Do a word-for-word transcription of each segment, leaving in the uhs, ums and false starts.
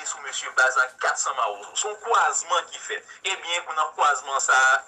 sou mesye baz kat san Mawozo. Se yon kwazman ki fèt. Ebyen, nan kwazman sa a,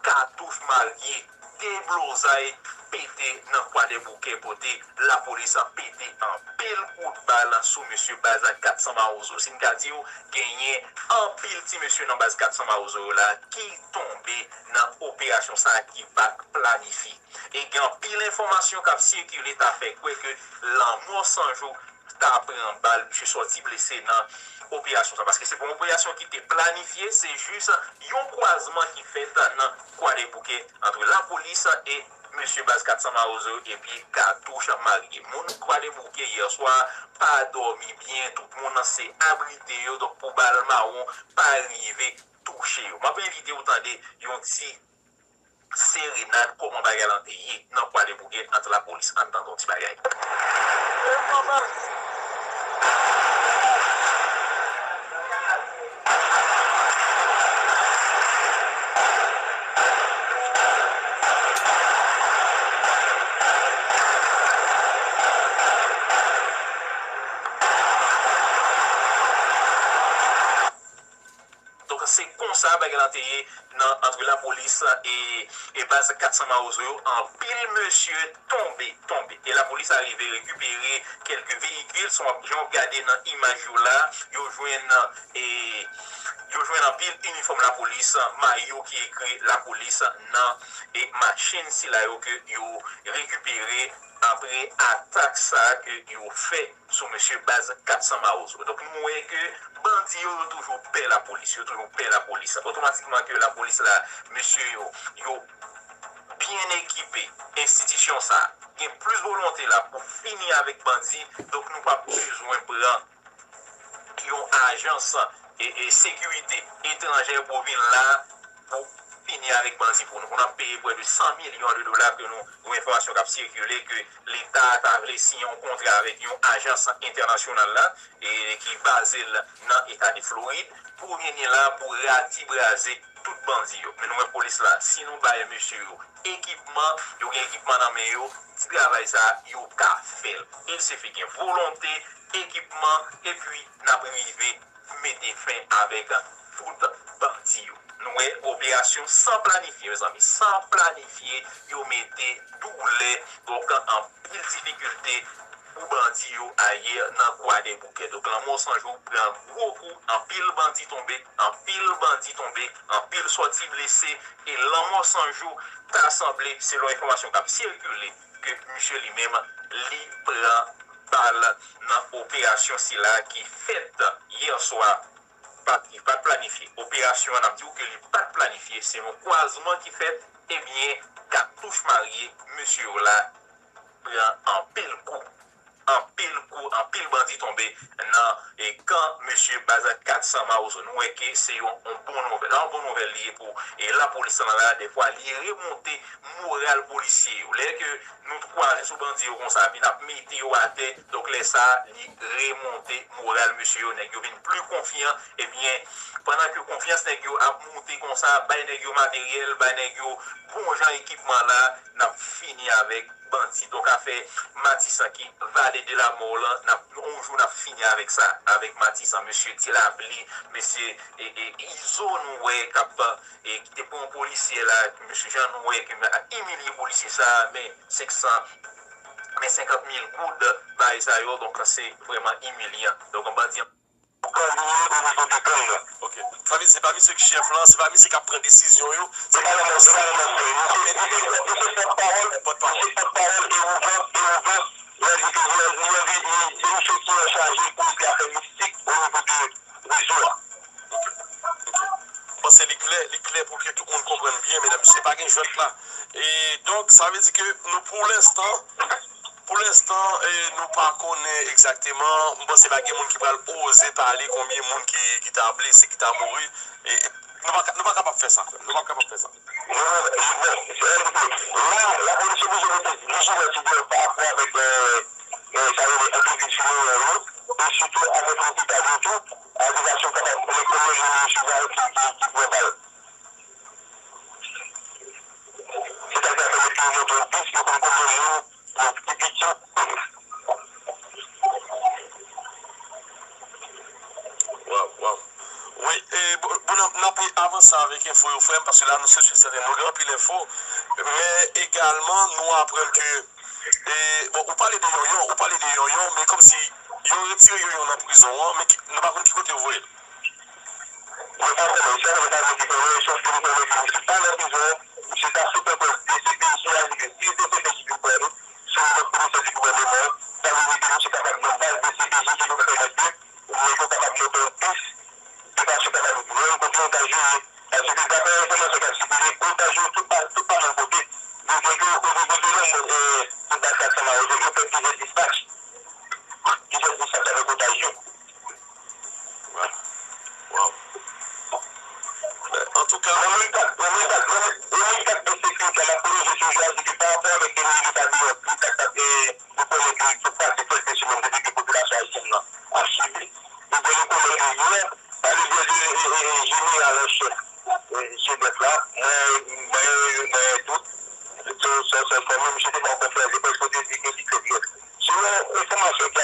katouch marye, deblozay pete nan Kwadèboukè kote lapolis pete anpil kout bal sou mesye baz kat san Mawozo. Si n ka di w, genyen anpil ti mesye nan baz kat san Mawozo yo la ki tonbe nan operasyon sa a ki pa t planifye. E gen anpil enfòmasyon k ap sikile ta fè kwè ke Lanmò San Jou ta pran bal, misye sòti blese nan operasyon sa. Paske se pa yon operasyon ki te planifye, se jis yon kwazman ki fèt nan Kwadèboukè ant lapolis e mesye baz kat san Mawozo epi katouch marye. Moun Kwadèboukè yè swa pa dòmi byen, tout moun se abrite yo, donk pou bal mawon pa rive touche yo. M ap envite w tande yon ti serenad kòman bagay lan te ye nan Kwadèboukè ant lapolis. Ann tande yon ti bagay. Donk, se konsa bagay lan te ye nan, ant lapolis e, e baz kat san Mawozo yo. Anpil mesye tonbe, tonbe. E lapolis arive rekipere kèlke veyikil. Jan w ap gade nan imaj yo la, yo jwenn, e, yo jwenn anpil inifòm lapolis, mayo ki ekri lapolis nan, e, machin sila yo ke yo rekipere apre atak sa a ke yo fè sou mesye baz kat san Mawozo. Donk, nou wè ke bandi yo, yo toujou pè lapolis, yo toujou pè lapolis. Otomatikman ke lapolis la, mesye yo, yo byen ekipe, enstitisyon sa gen plis volonte la pou fini avèk bandi, donk nou pa bezwen pran yon ajans, e, e, sekirite etranjè pou vin la pou fini avèk bandi pou nou. Pou n ap peye prè de san milyon de dola ke nou, yon enfòmasyon k ap sikile ke Leta ta vle siyen yon kontra avèk yon ajans entènasyonal la, e ki baze l nan Eta de Florid, pou vini la pou ratibraze tout bandi yo. Men nou wè polis la, si nou bay mesye yo ekipman, yo gen ekipman nan men yo, ti travay sa, yo ka fè l. Il sifi gen volonte, ekipman, epi n ap rive mete fen avèk tout bandi yo. Nou wè operasyon san planifye, mezanmi, san planifye, yo mete doulè, donk, anpil difikilte pou bandi yo ayè nan Kwadèboukè. Donk, Lanmò San Jou pran gwo kou, anpil bandi tonbe, anpil bandi tonbe, anpil sòti blese, e Lanmò San Jou ta sanble, selon enfòmasyon k ap sikile, ke misye li menm, li pran bal nan operasyon sila ki fèt yè swa, pa t, ki pa t planifye. Operasyon an, n ap di w ke li pa t planifye, se yon kwazman ki fèt, ebyen, katouch marye, mesye yo la pran anpil kou. Anpil kou, anpil bandi tonbe nan, e, kan mesye baz kat san Mawozo. Nou wè ke se yon, yon bon nouvèl. Yon bon nouvèl li ye pou, e, lapolis lan la, dèfwa li remonte moral polisye yo. Lè ke nou kwaze sou bandi yo konsa, epi n ap mete yo atè, donk lè sa, li remonte moral mesye yo, nèg yo vin pli konfyan, ebyen, pandan ke konfyans nèg yo ap moute konsa, bay nèg yo materyèl, bay nèg yo bon jan ekipman la, n ap fini avèk bandi. Donk, afè Matisan ki vale de la mò lan, n ap, yon jou n ap fini avèk sa, avèk Matisan. Mesye Ti Lapli, mesye, e, e, Izo, nou wè k ap, e, ki te pran yon polisye la, mesye Jan, nou wè ke men ap imilye polisye sa, men senk san, men senkant mil goud, bagay sa yo, donk, se vrèman imilyan. Donk, bandi Kan li ye o nivo de gang nan. Ok. Sa vle di se pa misye ki chèf lan, se pa misye k ap pran desizyon yo, se pa yon monstre. Se pa yon monstre. Misye, misye, misye pòtpawòl, misye pòtpawòl Ewovan, Ewovan, lè li te, lè, lè li, li, se misye ki anchaje komite afè mistik o nivo de rezo a. Ok. Ok. M panse li klè, li klè pou ke tout moun konprann byen, medam, mesye, pa gen jwèt la. E donk, sa vle di ke nou, pou lenstan, Pou lenstan, e, nou pa konnen egzakteman. M panse pa gen moun ki pral oze pale konbyen moun ki, ki ta blese, ki ta mouri. E, e, nou pa ka, nou pa kapab fè sa, frè m. Nou pa kapab fè sa. Non, non, non, bon, se vre ke la, lapolis oblije mete vijilans li pa rapò avèk, e, e, sa yo rele antrepriz fineray yo, e sitou avèk lopital yo tou, akizasyon kapab konnen konbyen moun yo resevwa ki, ki, ki pran bal. Se sa k ta pèmèt ke yo monte yon pis, yo konn konbyen moun ki, ki viktim. Apre, avanse avèk enfo yo, frè m, paske la, nou se sèten, nou gen anpil enfo, men egalman, nou aprann ke, e, bon, ou pale de Yonyon, ou pale de Yonyon, men kòmsi yo retire Yonyon nan prizon an, men ki, nou pa konn ki kote yo voye l. Mwen pa konnen, sa mwen pa vle di konnen, sòf ke m konnen ke misye pa nan prizon, misye ta sou pòpòz D C P J a, di ke si D C P J vin pran nou, se yon lòt komisè di gouvènman an, sa vle di ke misye kapab nan baz D C P J ki pou pèmèt ke nèg yo kapab monte yon pis, de fason kapab jwenn kote yo ka jere. Paske daprè enfòmasyon k ap sikile, otaj yo tout pa, tout pa menm kote. Yo gen ke yo kote kote nan mòn, e, tout baz kat san yo, yo fè plizyè dispatch. Plizyè dispatch avèk otaj yo. Wow. Antouka, nan menm kad, nan menm kad, nan menm, nan menm kad ensekirite a, n ap pwolonje sou jou a di ke pa rapò avèk Emily Decatur, ki t ap, e, nou konnen ke tout pase kèlke semèn depi ke popilasyon ayisyèn nan ap sibi. Ebyen, nou konnen ke yè, pa plizyè, e, e, e, jeneral an chèf, e, G nèf la, mwen, mwen, mwen tout, se, se, se, se, menm misye te ba w konferans de près, kote l di ke li fè grèv. Selon enfòmasyon ki